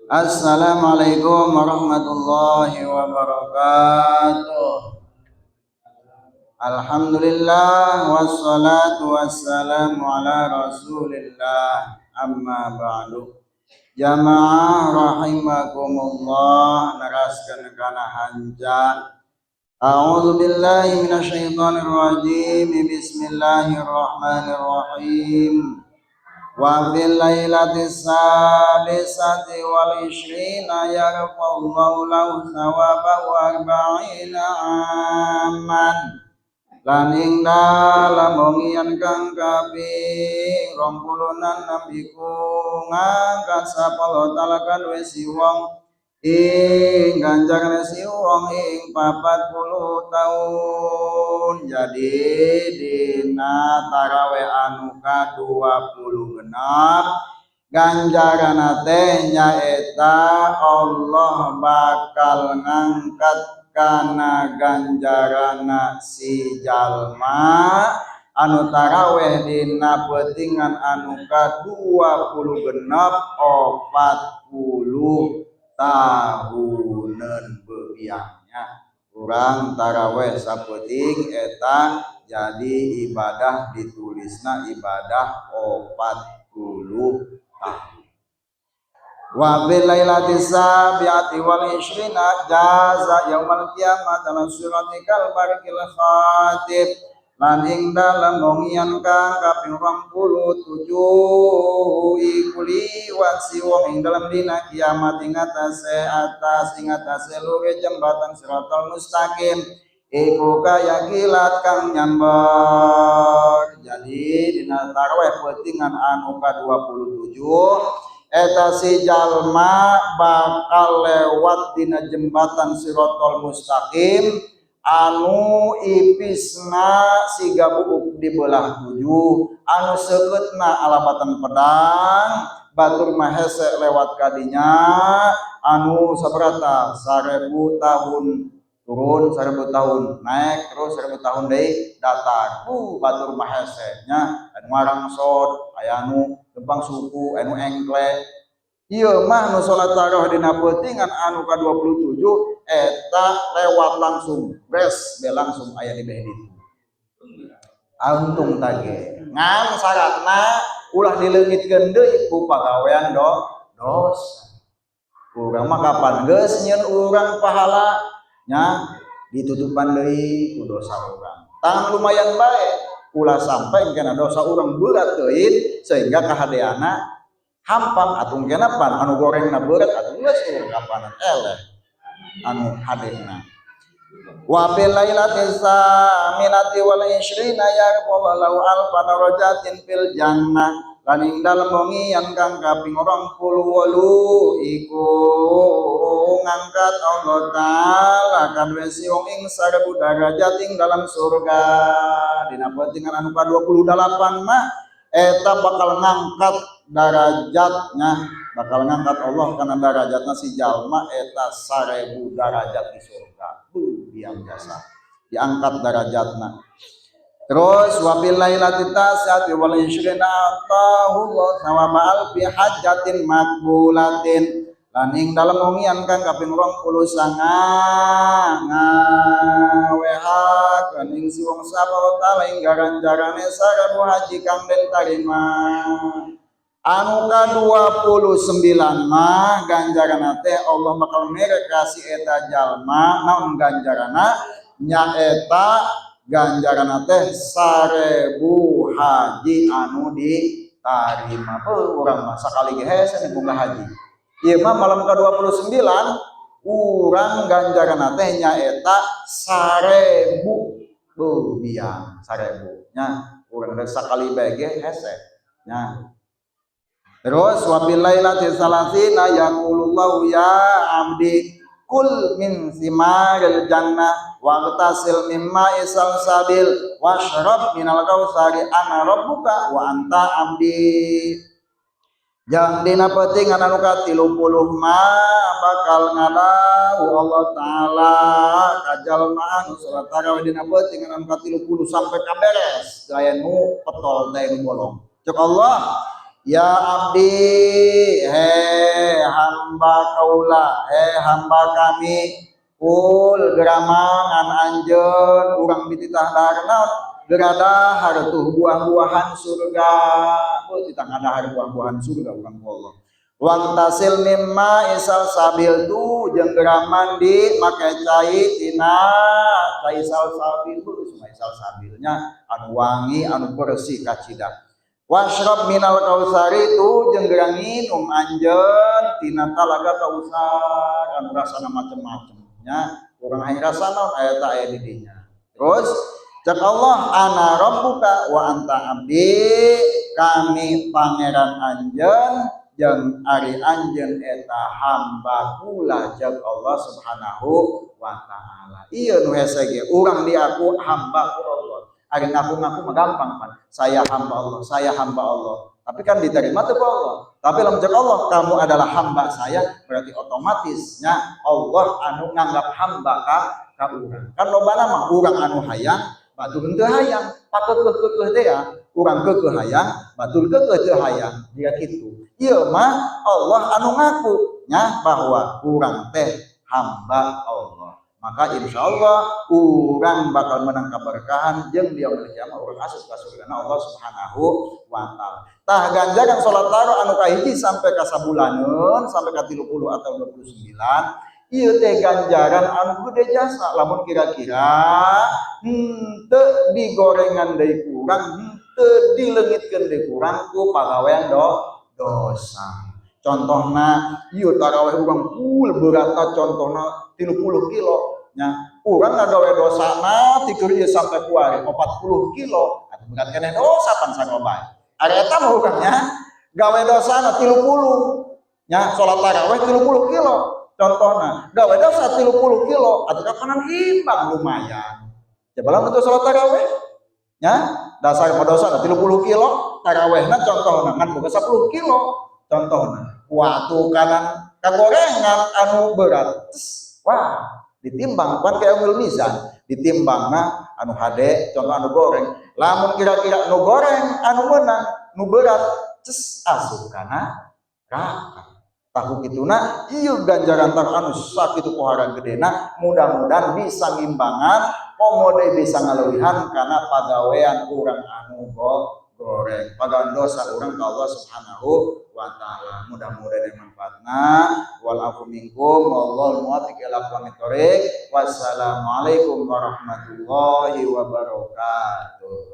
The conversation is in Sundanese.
Assalamualaikum warahmatullahi wabarakatuh. Alhamdulillah, wassalatu wassalamu ala Rasulillah, amma ba'du. Jamaah rahimakumullah, neraskeun kana hanca. A'udzu billahi minasyaitonir rajim. Bismillahirrahmanirrahim. Wa fil lailati sadisati wal ishrina yarfa'ullahu lahu thawabahu arba'ina aman. Lan ing dalem wengian kang kaping 26 iku ngangkat sapa Allah Ta'ala kaduwe si wong ing ganjaran si wong ing 40 tahun. Jadi dina taraweh anu ka-26 ganjaran teh nyaeta Allah bakal ngangkat kana ganjarana si jalma anu taraweh dina peutingan anu ka-26 40 tahunan bebiangnya. Urang taraweh sapeuting eta jadi ibadah, ditulisna ibadah 40 tahun. Wa bil lailati sabi'ati wal ishrina jaza yaumal qiyamah ala siratikal barqil khatib. Lan ing dalem wengian kang kaping 27 iku liwat si wong ing dalem dina kiamat ing atase atas ing atase lure jembatan siratal mustaqim iku kaya kilat kang nyamber. Jadi dina tarawih peutingan anu ka-27 eta si jalma bakal lewat dina jembatan siratal mustaqim anu ipisna siga buuk dibelah tujuh, anu seukeutna alabatan pedang, batur mah hese lewat kadinya, anu sabarata 1000 tahun turun, 1000 tahun naik, terus 1000 tahun deui datar. Batur mah hese nya, anu ngarangsot, aya anu lempang suku, anu engkle. Ieu mah nu salat tarawih dina peutingan anu ka-27 eta lewat langsung, beres be langsung aya di beh ditu. Untung tage. Ngan syaratna ulah dileungitkeun deui ku pagawean dosa. Urang mah kapan geus nyieun urang pahala nya ditutupan deui ku dosa urang. Tang lumayan bae, ulah sampai kena dosa urang berat teuing sehingga kahadeana hampang atuh kena pan anu gorengna berat atuh geus urang kapanan eleh anu hadena. Wa fil lailati saminati wal ishrina yarfa'u alfa darajatin fil jannah. Lan ing dalem wengian kang kaping 28 iku ngangkat Allah Ta'ala kaduwe si wong ing 1000 derajat ing dalam surga. Dina peutingan anu ka-28 mah eta bakal ngangkat darajatnya, bakal ngangkat Allah kana darajatna si jalma eta 1000 derajat di surga. Biang jasa diangkat darajatna. Terus wa bil lailati tasi'ati wal ishrina atahu thawaba alfi hajjatin maqbulatin. Lan ing dalem wengian kang kaping 29 ngawehakeun ing si wong sapa wa ta'ala ing ganjarane 1000 haji kang den tarima. Anu ka-29 mah ganjaran teh Allah bakal mere ka si eta jalma. Naon ganjarana? Nyaeta ganjaran teh 1000 haji anu ditarima. Oh, urang mah sakali ge hese boga haji. Ieu mah malam ka-29 urang ganjaran teh nyaeta 1000. Beuh biang 1000 nya, urang geus sakali bae ge hese nya. Terus wa bil lailati salasina yaqulullahu ya abdi kul min simaril jannah waghtasil mimma salsabil washrab minal kausari ana rabbuka wa anta abdi. Jang dina peutingan anu ka-30 mah bakal ngadau Allah Ta'ala ka jalma anu salat tarawih dina peutingan anu ka-30 sampai kaberes gaya nu petol teh nu bolong. Cek Allah, Ya abdi, he hamba kaula, he hamba kami, kul geramangan anjeun urang dititah dahar naon? Geura dahar tuh buah-buahan surga. Oh, titah ngadahar buah-buahan surga urang ku Allah. Wagtasil mimma salsabil tu jeung geura mandi make cai tina cai salsabil, bu sungai salsabilnya anu wangi anu bersih kacida. Washrab minal kausari tu jeung geura nginum anjeun tina talaga kausar anu rasana macem-macem nya, urang hayang rasa naon aya ta aya di dinya. Terus cek Allah, ana rabbuka wa anta abdi, kami pangeran anjeun jeung ari anjeun eta hamba kula, cek Allah Subhanahu wa taala. Ieu nu hese ge urang diaku hamba ku Allah. Ari ngaku-ngaku mah gampang pan. Saya hamba Allah, saya hamba Allah. Tapi kan diterima tuh ku Allah. Tapi lamun cek Allah, kamu adalah hamba saya, berarti otomatisnya Allah anu nganggap hamba ka urang. Kan lobana mah urang anu hayang, batur henteu hayang, pakeukeeh-keukeuh teh ya, urang keukeuh hayang, batur keukeuh teu hayang, jiga kitu. Ieu mah Allah anu ngaku nya bahwa urang teh hamba Allah. Maka insya Allah urang bakal menang keberkahan jeung di yaumil kiamah urang asup ka surgana Allah Subhanahu wa taala. Tah, ganjaran salat tarawih anu kahiji sampai ka sabulaneun sampai ka 30 atau 29 ieu teh ganjaran anu gede jasa lamun kira-kira henteu digorengan deui kurang, henteu dileungitkeun deui kurang ku pagawean dosa. Contohna ieu tarawih urang full beratna, contohna 30 kilo nya, urang ngagawe dosana ti keur ieu sampai kuari 40 kilo atuh berat keneh dosa pan sarua bae. Ari eta mah urangnya gawe dosana 30 nya, salat tarawih 30 kilo, contohna gawe dosa 30 kilo atuh kapanan imbang lumayan. Coba lamun teu salat tarawih nya, dasar mah dosa 30 kilo, tarawihna contohna ngan boga 10 kilo, contohna waktu kanan kagorengan anu berat. Tes, wah, ditimbang pan kayak yaumil mizan, ditimbangna anu hade, contoh anu goreng. Lamun kira-kira nu goreng anu menang, nu berat ces asup kana neraka. Tah, kituna ieu ganjaran tar anu sakitu pohara gedena, mudah-mudahan bisa ngimbangan, komo deui bisa ngaleuwihan kana pagawean urang anu goreng, pagawean dosa urang ka Allah Subhanahu wa taala. Mudah-mudahan manfaatna. Wal afu minkum, wallahu muwaffiq ila aqwamit thoriq. Wassalamualaikum warahmatullahi wabarakatuh.